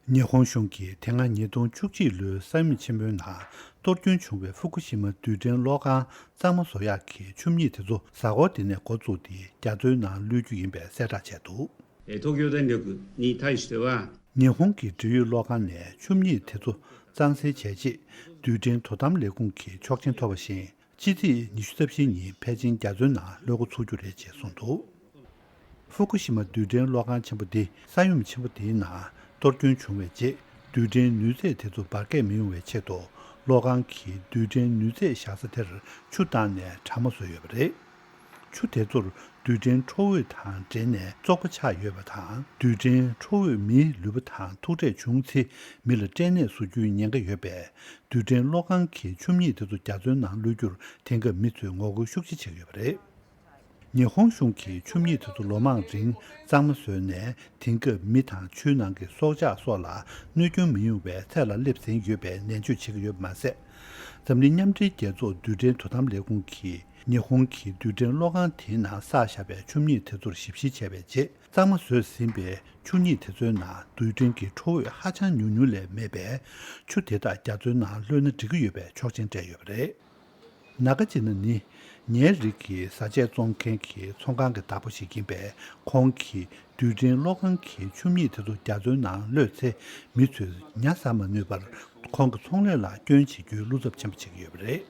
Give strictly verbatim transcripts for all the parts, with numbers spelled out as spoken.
ཉི་ཧོང་གཞུང་གིས་དེ་སྔ་ཉིས་སྟོང་བཅུ་གཅིག་ལོའི་ས་ཡོམ་ཆེན་མོའི་ནང་གཏོར་སྐྱོན་བྱུང་བའི་ཧྥུ་ཀུ་ཤི་མ་རྡུལ་ཕྲན་གློག་ཁང་གཙང་མ་བཟོ་ཡག་གི་ཆུ་མིག་དེ་ཚོ་གཟའ་འཁོར་འདི་ནས་འགོ་བཙུགས་ཏེ་རྒྱ་མཚོའི་ནང་གློད་རྒྱུ་ཡིན་པའི་གསལ་བསྒྲགས་བྱས་འདུག། えー東京電力に対しては、 ཉི་ཧོང་གི་འབྲེལ་ཡོད་གློག་ཁང་ནས་ཆུ་མིག་དེ་ཚོ་གཙང་སེལ་བྱས་རྗེས། རྡུལ་ཕྲན་དོ་དམ་ལས་ཁུངས་ཀྱིས་ཆོག་མཆན་ཐོབ་པ་བཞིན། ཕྱི་ཚེས་ཉི་ཤུ་རྩ་བཞི་ཉིན་ཕལ་ཆེར་རྒྱ་མཚོའི་ནང་གློད་འགོ་ཚུགས་རྒྱུ་རེད་ཅེས་གསུངས་འདུག། ཧྥུ་ཀུ་ཤི་མ་རྡུལ་ཕྲན་གློག་ཁང་ཆེན་པོ་འདི་ས་ཡོམ་ཆེན་པོ་འདིའི་ནང་གཏོར་སྐྱོན་བྱུང་བའི་རྗེས། རྡུལ་ཕྲན་ནུས་རྩལ་དེ་ཚོ་འབར་གས་མི་ཡོང་བའི་ཆེད་དུ། གློག་ཁང་གིས་རྡུལ་ཕྲན་ནུས་རྩལ་བཞག་ས་དེར་ཆུ་བཏང་ནས་གྲང་མོ་བཟོས་ཡོད་པ་རེད། ཆུ་དེ་ཚོར་རྡུལ་ཕྲན་ཁྲོ་བོ་དང་འབྲེལ་ནས་བཙོག་པ་ཆགས་ཡོད་པ་དང་། རྡུལ་ཕྲན་ཁྲོ་བོས་མིའི་ལུས་པོ་དང་ཐུག་འཕྲད་བྱུང་ཚེ། མི་ལ་སྐྲན་ནད་བཟོ་རྒྱུའི་ཉེན་ཁ་ཡོད་པས། རྡུལ་ཕྲན་གློག་ཁང་གི་ཆུ་མིག་དེ་ཚོ་རྒྱ་མཚོའི་ནང་གློད་རྒྱུར་དེང་སྐབས་མི་ཚོས་ངོ་རྒོལ་ཤུགས་ཆེ་བྱེད་ཀྱི་ཡོད་པ་རེད། ཉི་ཧོང་གཞུང་གིས་ཆུ་མིག་དེ་ཚོ་ལོ་མང་རིང་གཙང་མ་བཟོས་ནས། དེང་སྐབས་མི་དང་ཆུའི་ནང་གི་སྲོག་ཆགས་སོགས་ལ་གནོད་སྐྱོན་མི་ཡོང་བའི་ཚད་ལ་སླེབས་ཟིན་ཡོད་པའི་ནན་བརྗོད་བྱེད་ཀྱི་ཡོད་པ་མ་ཟད། འཛམ་གླིང་མཉམ་འབྲེལ་རྒྱལ་ཚོགས་རྡུལ་ཕྲན་དོ་དམ་ལས་ཁུངས་ཀྱིས་ཉི་ཧོང་གི་རྡུལ་ཕྲན་གློག་ཁང་དེའི་ནང་བསགས་བཞག་པའི་ཆུ་མིག་དེ་ཚོར་ཞིབ་བཤེར་བྱས་པའི་རྗེས། གཙང་མ་བཟོས་ཟིན་པའི་ཆུ་མིག་དེ་ཚོའི་ནང་རྡུལ་ཕྲན་གྱི་ཁྲོ་བོ་ཧ་ཅང་ཉུང་ཉུང་ལས་མེད་པས། ཆུ་དེ་དག་རྒྱ་མཚོའི་ནང་གློད་ན་འགྲིག་གི་ཡོད་པའི་ཆོག་མཆན་སྤྲད་ཡོད་པ་རེད། ན་ག་ཇི་ན་ནི། ཉའི་རིགས་ཀྱི་བཟའ་ཆས་བཙོང་མཁན་གྱི་ཚོང་ཁང་གི་བདག་པོ་ཞིག་ཡིན་པས། ཁོང་གིས་རྡུལ་ཕྲན་གློག་ཁང་གི་ཆུ་མིག་དེ་ཚོ་རྒྱ་མཚོའི་ནང་གློད་ཚེ། མི་ཚོས་ཉ་ཟ་མ་ནུས་པར། ཁོང་གི་ཚོང་ལས་ལ་སྐྱོན་བྱེད་རྒྱུའི་བློ་འཚབ་ཆེན་པོ་བྱེད་ཀྱི་ཡོད་པ་རེད།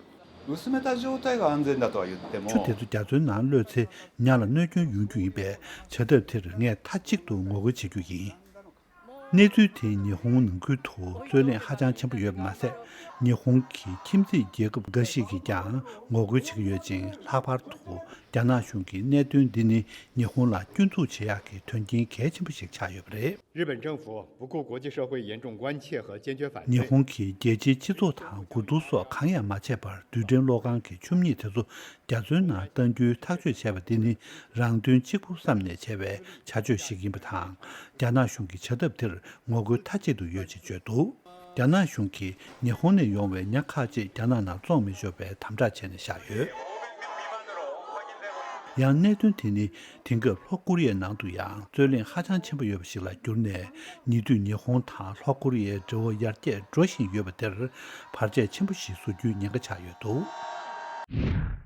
薄めた状態が安全だとは言っても、 ཆུ་དེ་ཚོ་རྒྱ་མཚོའི་ནང་གློད་ཚེ། ཉ་ལ་གནོད་སྐྱོན་ཡོང་རྒྱུ་ཡིན་པས། བྱ་ཐབས་དེར་ངས་མཐའ་གཅིག་ཏུ་ངོ་རྒོལ་བྱེད་རྒྱུ་ཡིན། གནས་ཚུལ་དེས་ཉི་ཧོང་ནང་ཁུལ་དུ་རྩོད་གླེང་ཧ་ཅང་ཆེན་པོ་ཡོད་པ་མ་ཟད། ཉི་ཧོང་གི་ཁྱིམ་མཚེས་རྒྱལ་ཁབ་འགའ་ཞིག་གིས་ཀྱང་ངོ་རྒོལ་བྱེད་ཀྱི་ཡོད་ཅིང་། ལྷག་པར་དུ་རྒྱ་ནག་གཞུང་གིས་གནད་དོན་འདི་ནི་ཉི་ཧོང་ལ་སྐྱོན་འཛུགས་བྱེད་ཡག་གི་དོན་རྐྱེན་གལ་ཆེན་པོ་ཞིག་ཆགས་ཡོད་པ་རེད། 日本政府不顾国际社会严重关切和坚决反对。 ཉི་ཧོང་གིས་རྒྱལ་སྤྱིའི་སྤྱི་ཚོགས་དང་དགུ་ཐུག་སོགས་གང་ཡང་མ་བྱས་པར། རྡུལ་ཕྲན་གློག་ཁང་གི་ཆུ་མིག་དེ་ཚོ་རྒྱ་མཚོའི་ནང་གཏང་རྒྱུའི་ཐག་གཅོད་བྱས་པ་འདི་ནི། རང་དོན་གཅིག་པུ་བསམ་ནས་བྱས་པའི་བྱ་སྤྱོད་ཞིག་ཡིན་པ་དང་། རྒྱ་ནག་གཞུང་གི་བྱ་ཐབས་དེར་ངོ་རྒོལ་མཐའ་གཅིག་ཏུ་ཡོད་ཅེས་བརྗོད་འདུག། རྒྱ་ནག་གཞུང་གིས་ཉི་ཧོང་ནས་ཡོང་བའི་ཉ་ཁག་ཅིག་རྒྱ་ནག་ནང་བཙོང་མི་ཆོག་པའི་དམ་དྲག་བྱས་ནས་བཞག་ཡོད། ཡང་གནད་དོན་དེ་ནི་དེང་སྐབས་ལྷོ་ཀོ་རི་ཡའི་ནང་དུ་ཡང་རྩོད་གླེང་ཧ་ཅང་ཆེན་པོ་ཡོད་པ་ཞིག་ལ་གྱུར་ནས། ཉེ་དུས་ཉི་ཧོང་དང་ལྷོ་ཀོ་རི་ཡའི་འབྲེལ་བ་ཡར་རྒྱས་འགྲོ་བཞིན་ཡོད་པ་དེར་བར་ཆད་ཆེན་པོ་ཞིག་བཟོ་རྒྱུའི་ཉེན་ཁ་ཆགས་ཡོད་འདུག།